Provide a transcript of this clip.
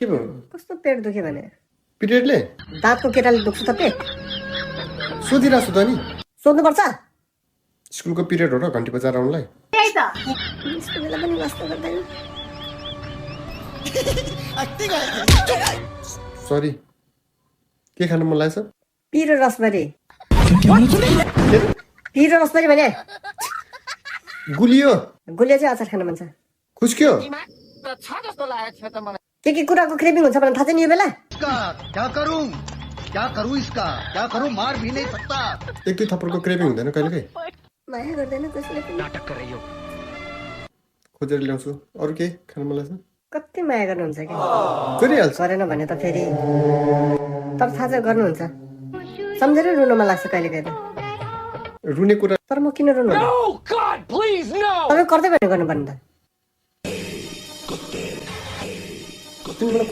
भयो कस्तो पेट दुख्यो भने पिरियडले दाँतको केटाले दुख्छ त पेट सोधिरहेको छु त नि सोध्नुपर्छ स्कुलको पिरियड हो र घन्टी बजार आउनलाई त्यही त यसको बेला पनि वास्तो गर्दैन सरी के खानु मन लाग्छ पिरो रसभरी पिरो रसभरी भने गुलियो गुलियो चाहिँ अचार खान मन छ खुस्क्यो के कुराको क्रेभिङ हुन्छ भने थाहा छ नि यो बेला क्या करूं मार भी नहीं सकता एक दुई थप्पडको क्रेभिङ हुँदैन कहिलेकाहीँ माया गर्दैन कसैले पनि खोजेर ल्याउँछु अरू के खानु मन लाग्छ कति माया गर्नुहुन्छ क्या गरिहाल्छ गरेन भने त फेरि तर थाहा छ गर्नुहुन्छ सम्झेरै रुन मन लाग्छ कहिले कहिले रुने कुरा तर म किन रुनु तपाईँ गर्दै भने गर्नुपर्ने त तिमीबाट